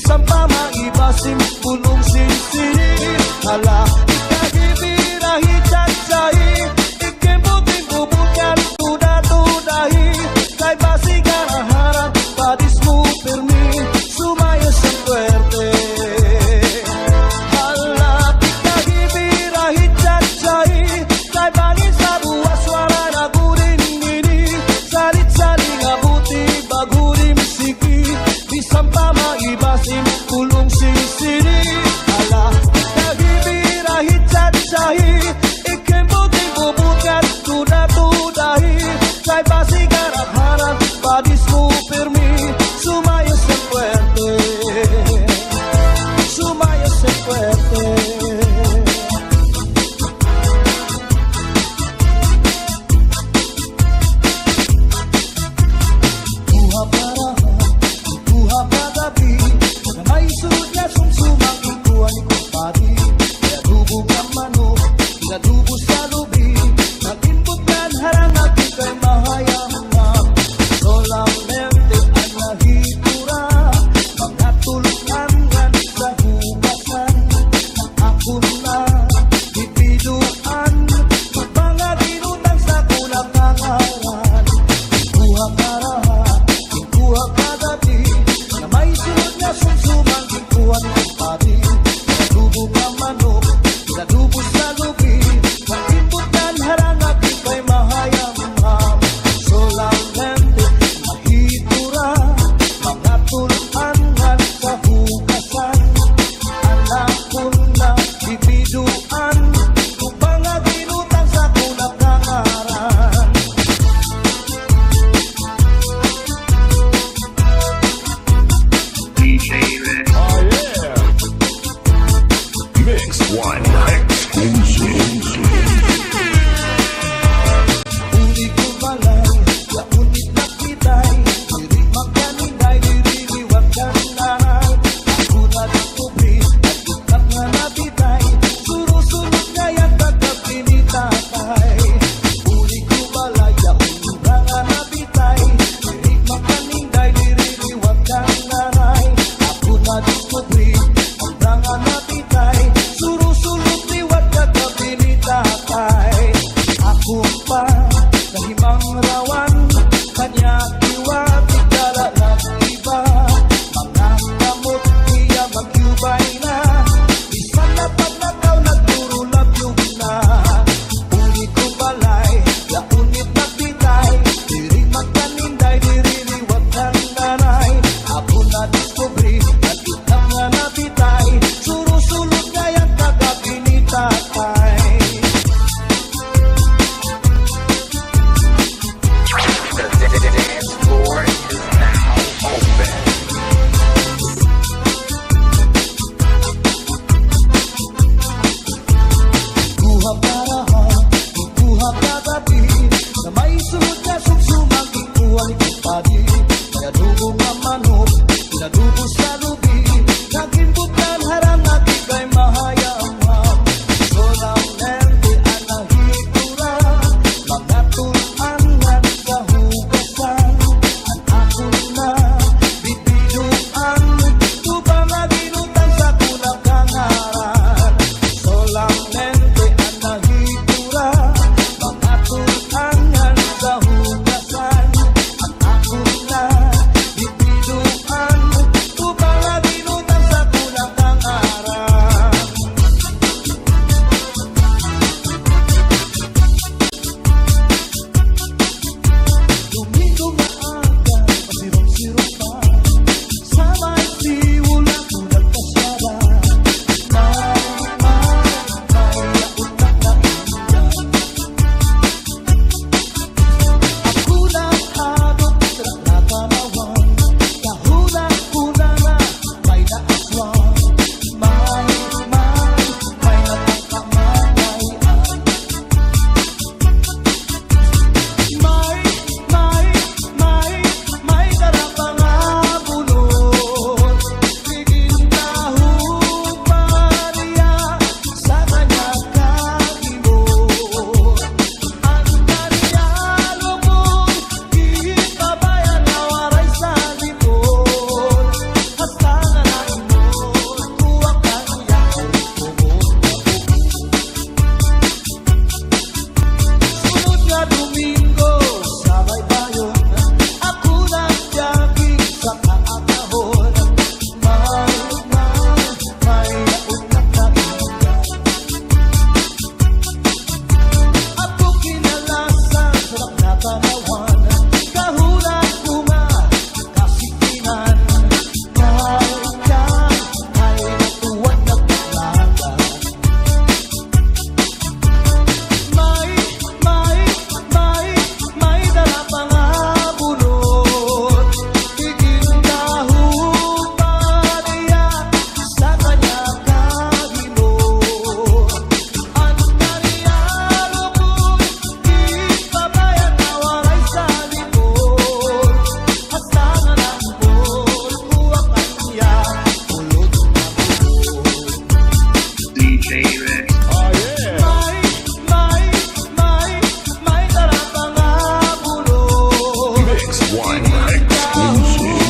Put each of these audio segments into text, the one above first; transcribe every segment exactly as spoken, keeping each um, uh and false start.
Bisan pa maiba simpulong sinsini. Hala, ikagibi rahi chachay. Ikimbutimbu bukan tuda-tudahi. Kay basi ganaharan padis mo pirmi. Sumaya sa suwerte. Hala, ikagibi rahi chachay. Kay bali sa buwas wara na gudin ini. Salit-salit nga buti bago rin sigi. Bisan pa maiba simpulong sinsini. Hala, ikagibi One exclusive.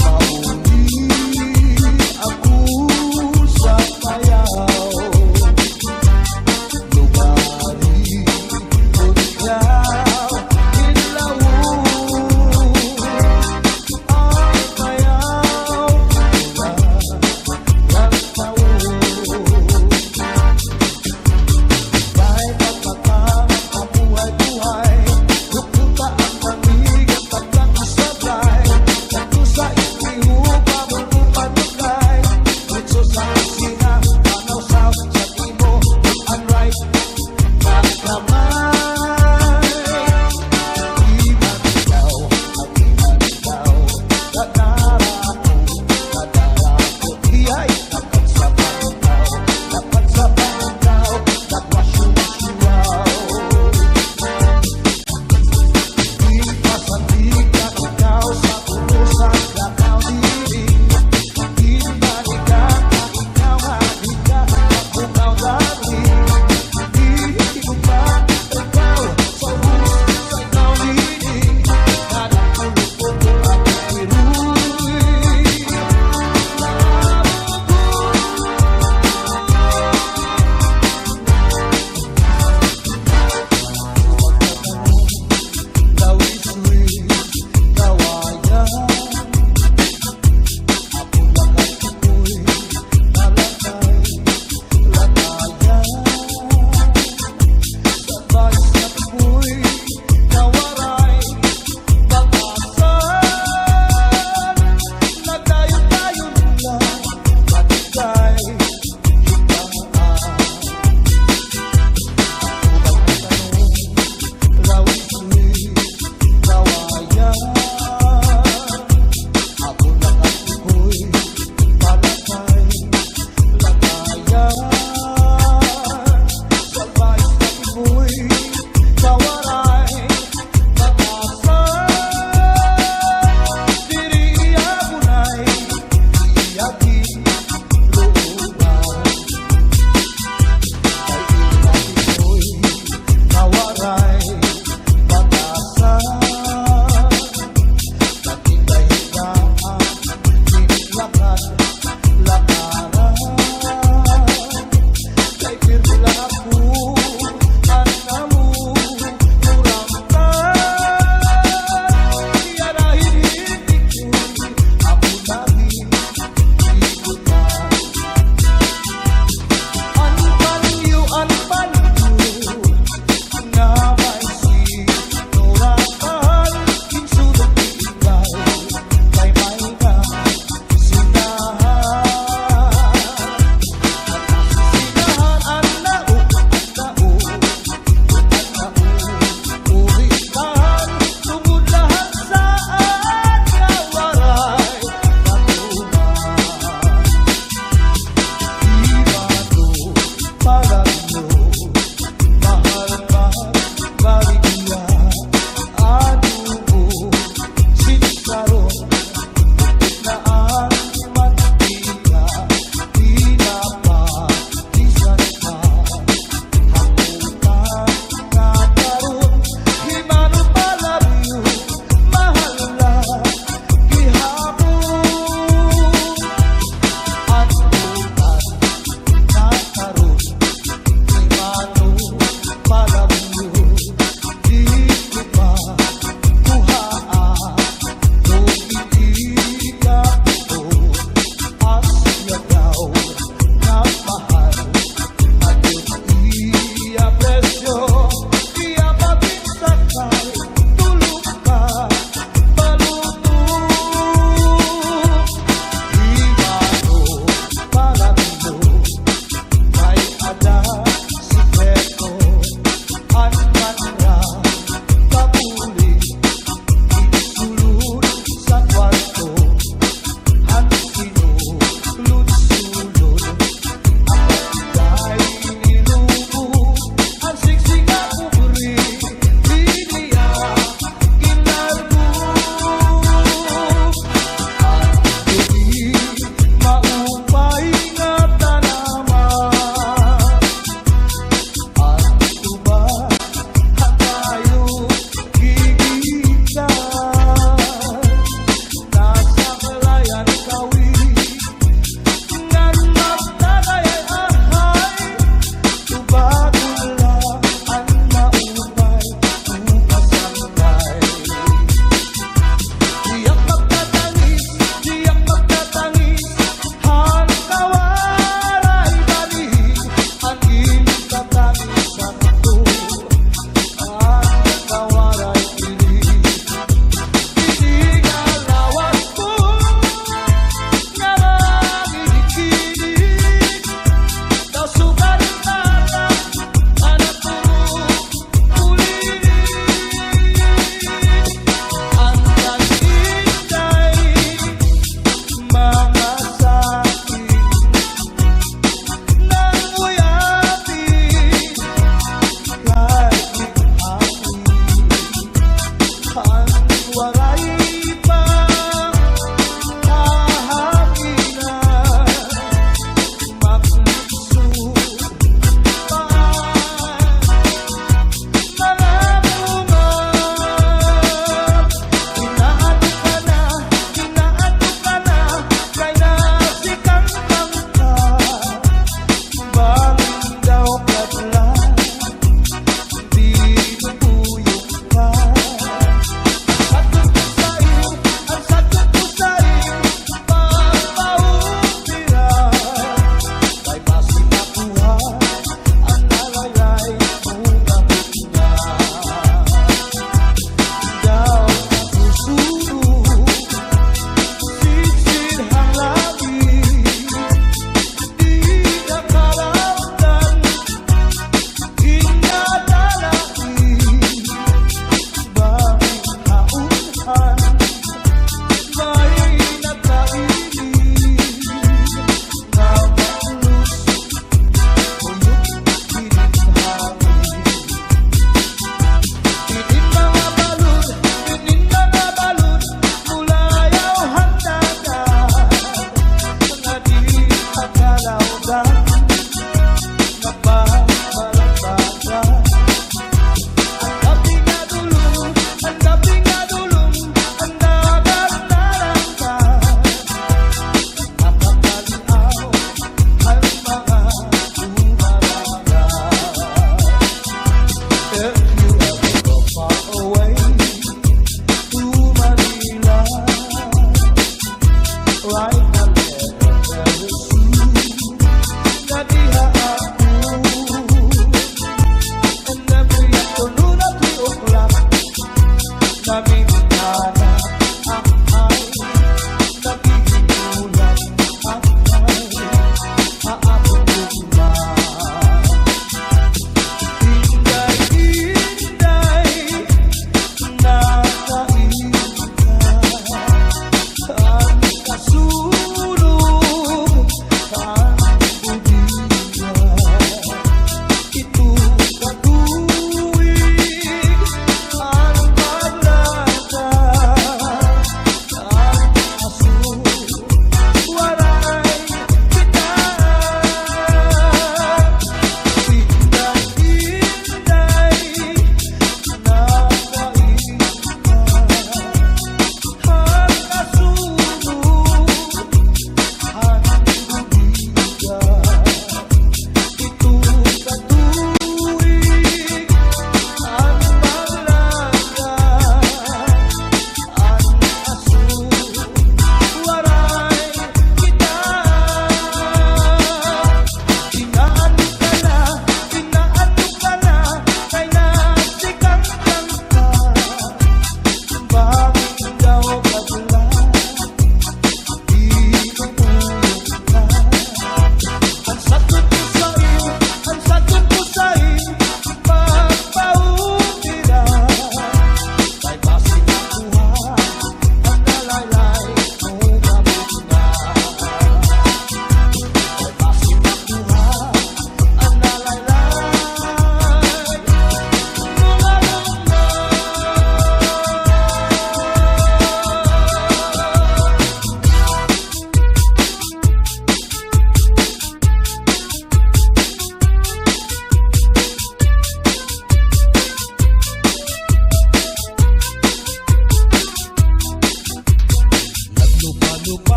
Mauli ako sa paya.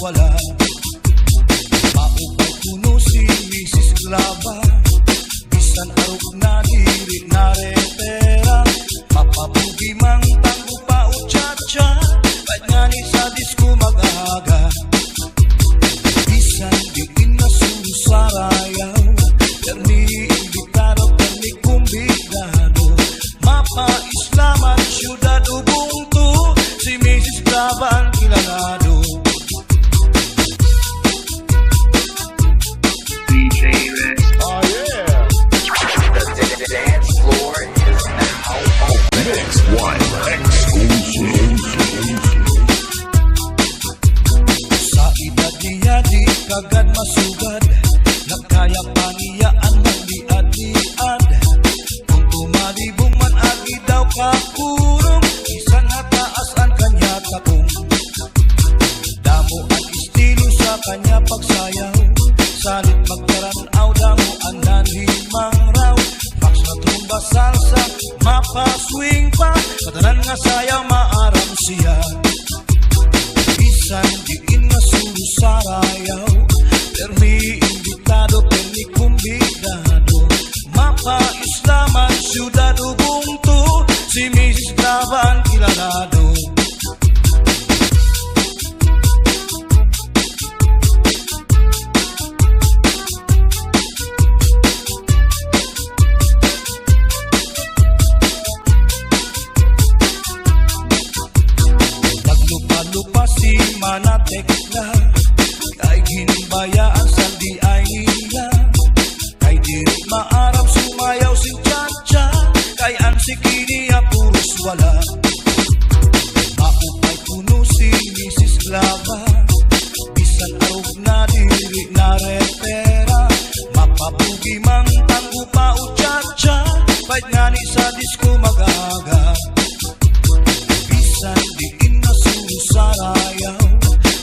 Wala. Maupay kuno si Misis Glava, bisan arog na diri na repera. Mapabugi man tanggo pa o cha-cha, bait ngani sa disco mag-aga. Bisan diin na suro sarayaw, permi imbitado, permi kumbidado. Mapaislaman syudad o bungto, si Misis Glava an kilalado. D J Rex. Oh, yeah. The d-, d-, dance floor is now open. Mix one exclusive. Sa edad niya di kagad masugad, nagkaya pa niya an magliad-liad. Kon tumalibong man agi daw kakurong, bisan hataas an kanya takong. Damo an estilo sa kanya pagsayaw, salit magparan-aw, damo an nanhimangraw. Foxtrot, rumba, salsa, mapa-swing pa, katanan nga sayaw maaram siya. Bisan diin nga suro sarayaw, permi imbitado, permi kumbidado. Mapaislaman syudad o bungto, si Misis Glava an kilalado. Naglupa-lupa si Mana Tekla, kay ginbayaan sa D I nila. Kay diri maaram sumayaw sin cha-cha, kay an siki niya puros wala. Maupay kuno si Misis Glava, bisan arog na diri na repera. Mapabugi man tanggo pa o cha-cha, bait ngani sa disco mag-aga. Bisan diin nga suro sarayaw,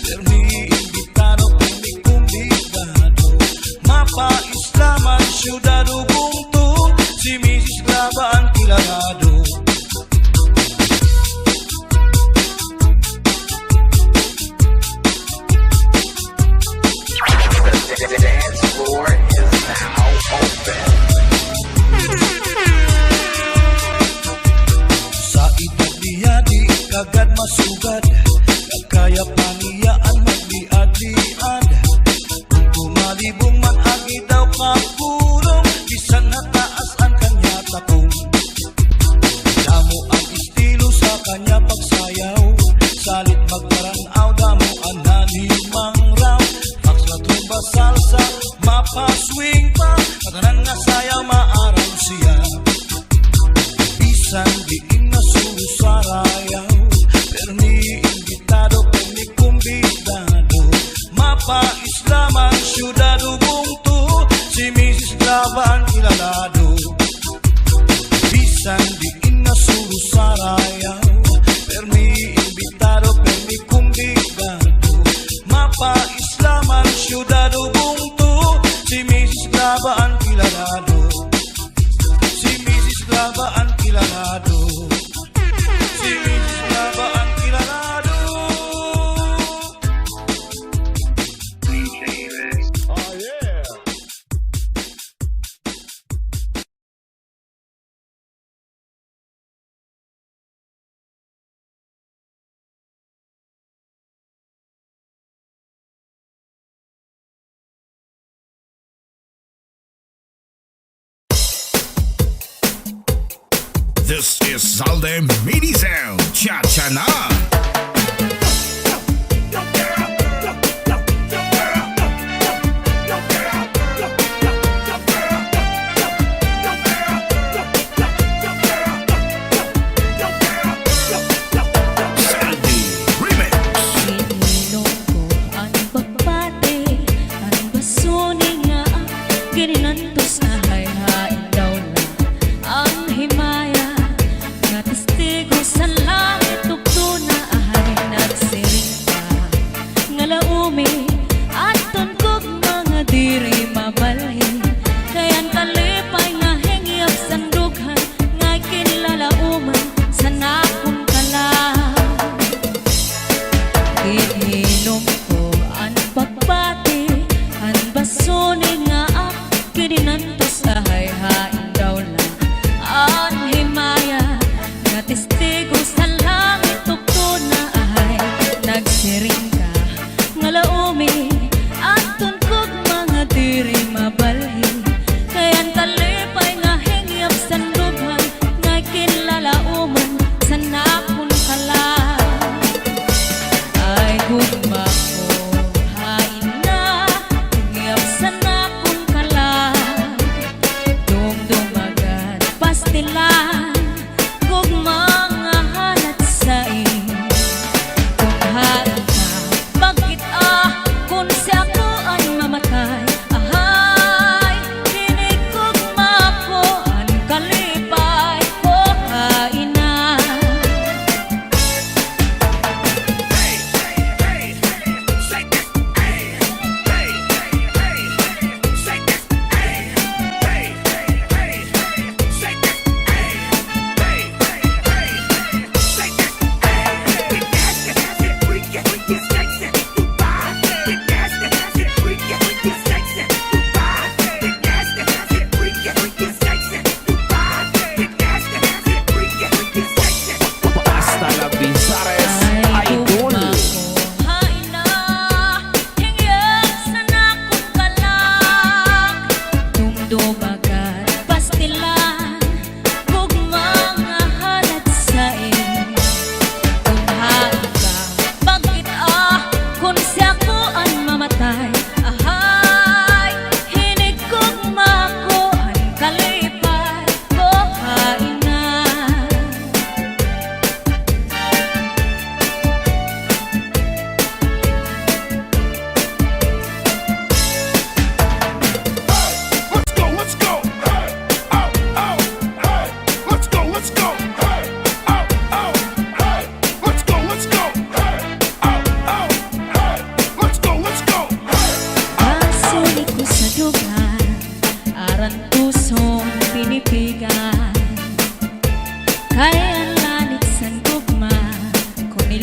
permi imbitado, permi kumbidado. Mapaislaman syudad o bungto, si Misis Glava an kilalado. The dance floor is now open. Sa edad niya di kagad masugad, nagkaya pa niya an magliad-liad. Kon tumalibong man agi daw kakurong, bisan hataas an kanya takong. Damo an estilo sa kanya pagsayaw, salit magparan-aw, damo an nanhimangraw. Foxtrot, rumba, salsa, mapa-swing pa, katanan nga sayaw maaram siya. Bisan diin nga suro sarayaw, permi imbitado, permi kumbidado. Mapaislaman syudad o bungto, si Misis Glava an kilalado. Bisan diin nga suro sarayaw, permi imbitado, permi kumbidado. Mapaislaman syudad o bungto, si Misis Glava an kilalado. Si Misis Glava an kilalado. Si Misis Glava an kilalado. D J Rex. Oh, yeah. This is Zalde Mini Sound. Cha-cha na! Sandy Remix. Ihinom ko an pagbati, an basuni nga gininantos na hayhain daw la an himaya nga testigo sa langit ug tuna.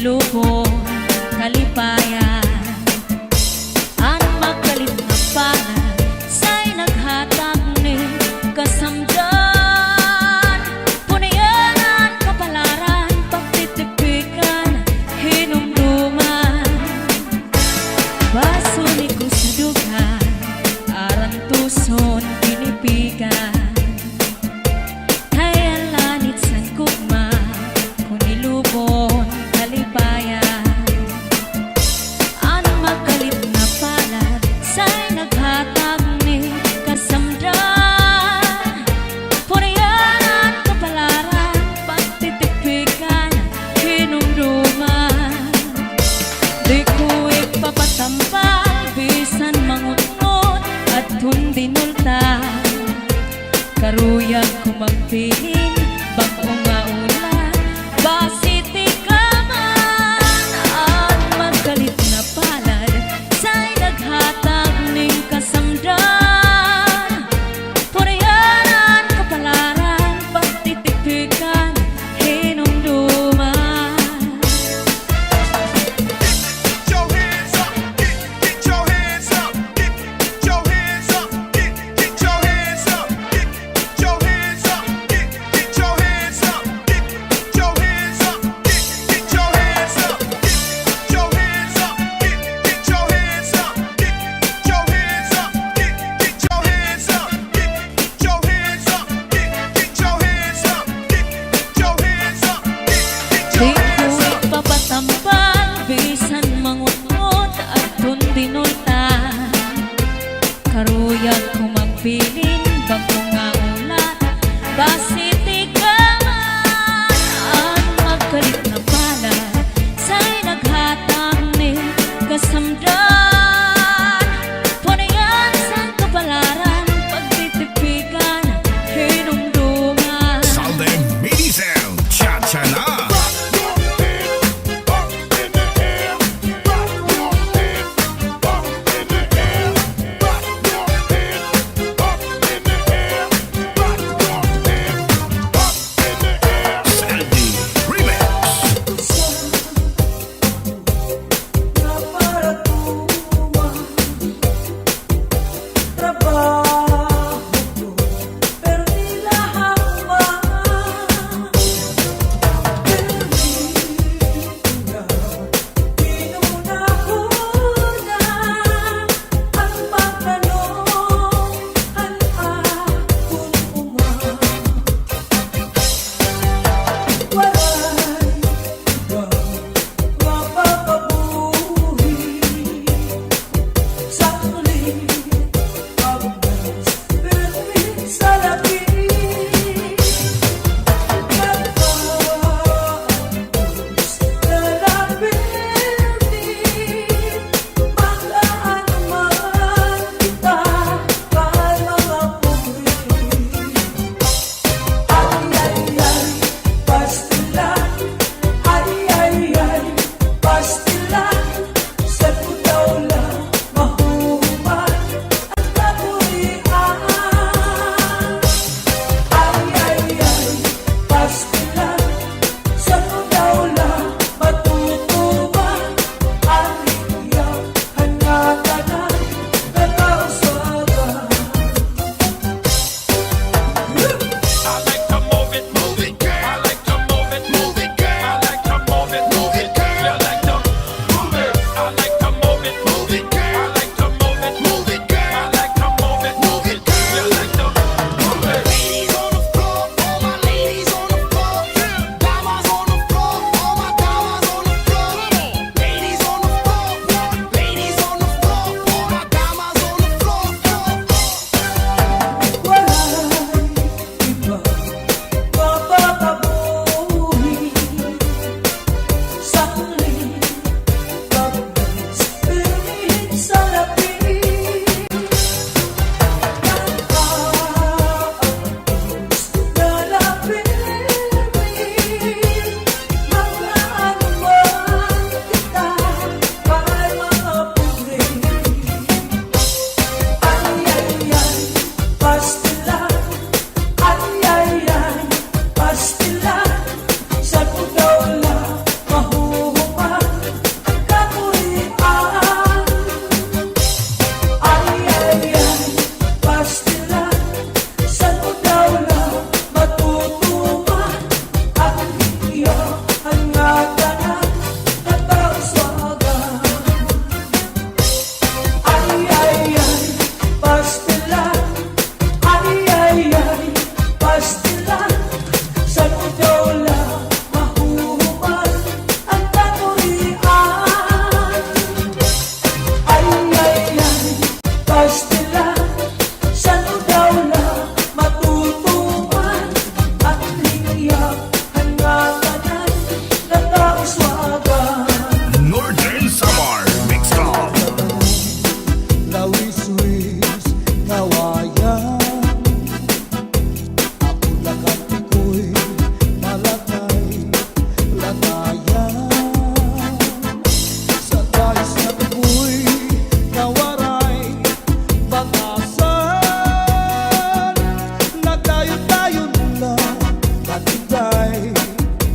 lubon kalipayan. An magkalit nga palad, say naghatag ni kasamdan. Punian an kapalaran, pagtitipikan, hinumduman. Baso ni ko sa dughan, arantuson, pinipigan. Kay an lanit san gugma, kun ilubon kalipayan.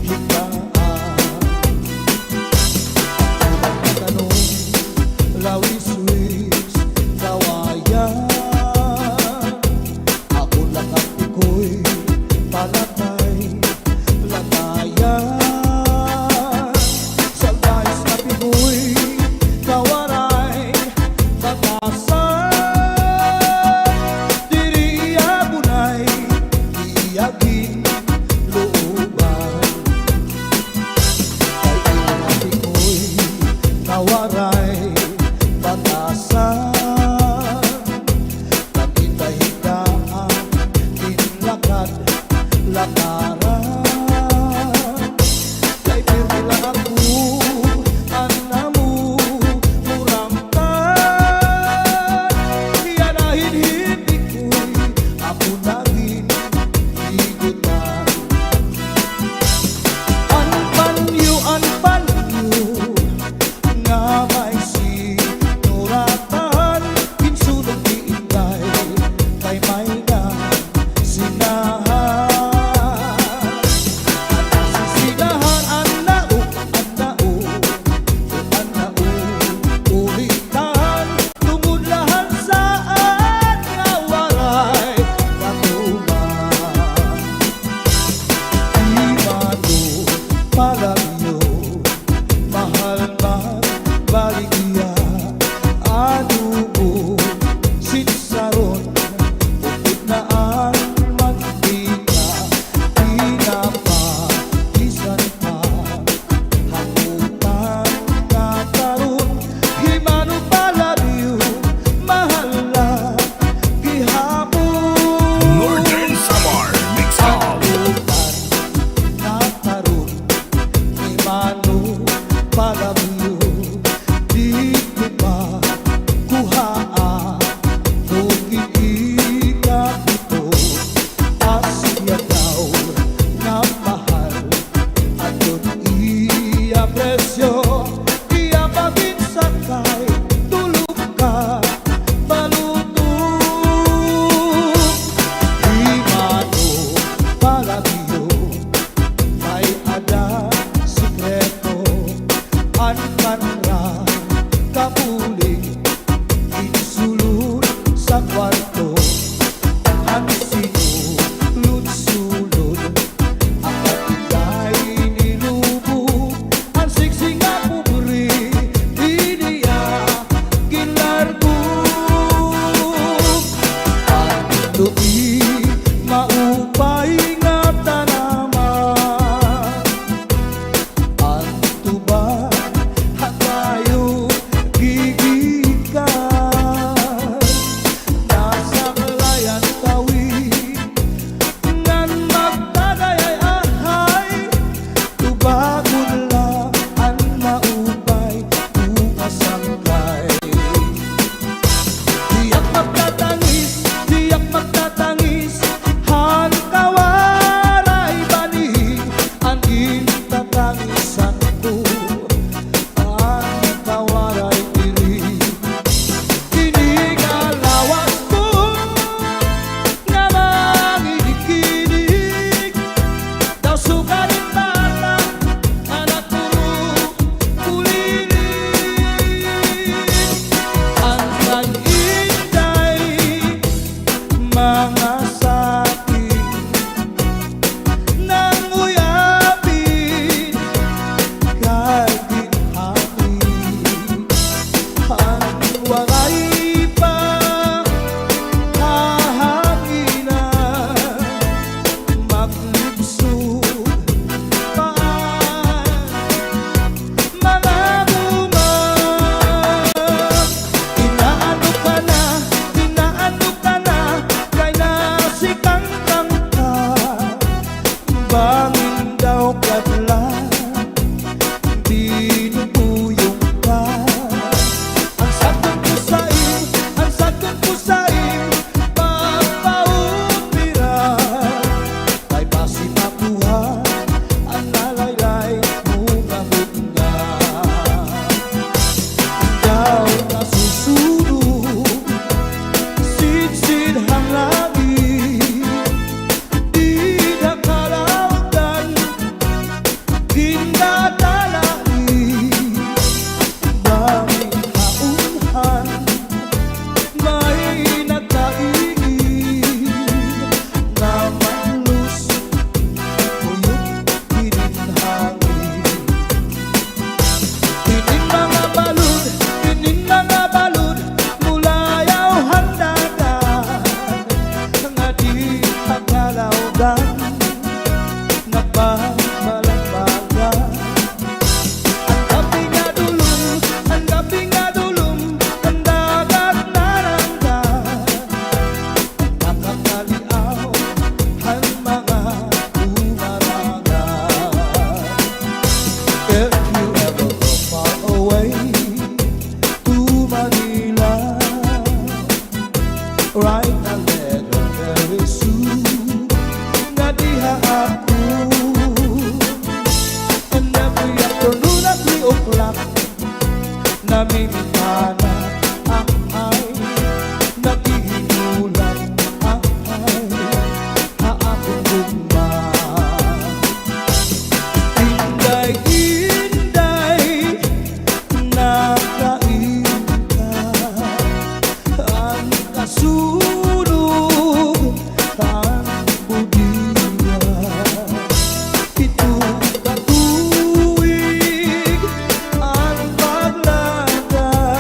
Hikdaan. Ako nagtanom, lawiswis, kawayan. Ako lakat ikoy palatay, latayan. Salbahis nga pigoy, kawaray, batasan. Diri iya bunay, iya ginlooban. Kay iya pigoy, kawaray, batasan. Pag-inday higdaan, ginlakad, lakaran. Kay pirmi la ako, an amo muramtan. Yana hin hindi ko'y ako na ginhigutan. An panyo, an panyo, nga may sinuratan, ginsunog ni Inday kay may nasinahan. An nasisinahan, an nao, an nao, an nao, ulitan, tungod la han saad nga waray katuman. Di mano palabyo, mahal man baligya, adobo, sitsaron, upod na an mantika, tinapa, bisan pa hamutan nga taron, di mano palabyo, mahal la gihapon. Northern Samar Mix Hall. Adobo, tinapa, taron, di mano palabyo, didto pa kuhaa, bukid ikapito, asya daw nga mahal. Adton iya presyo, iya pa ginsakay, tulo ka baluto. Di mano palabyo, may-ada sikreto, an kanra kabulig, ginsulod sa kwarto. An sinulod-sulod, an katiday nilubog, an sigsing nga pobre, di niya ginlargo. An lubi, maupay nga tanaman. An tuba, ha kayo gigikan. Nasaklay an tawi, ngan magdadayay ahay. Tubagon la an maupay, bunga sanglay. Tiyak magtatangis, tiyak magtatangis, han kawaray bani, an gintatangisan ko, an kawaray diri. Ini nga lawas ko nga manginig-inig, daw sugarin bata, anak ko, kuliling. An kan Inday, mga saking nanguyapin, kay ginhapin, an waray pa hahanginan, maglibsog pa an mga bunga. Inaano ka na, inaano ka na, kay nasikangkang ka. Bangin daw kadlan, binubuyong ka. An sadton ko sa im, an sadton ko sa im pagpaupira, kay basi makuha an nalaylay mo nga butnga. Daw nasusunog, sidsid han langit, dida kalawdan, Naghinana, ahay, naghihinulat, ahay, ha akon gugma. Inday, Inday, nakainta an kasunog han budiya. Pito ka tuig an paglatag.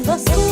Basta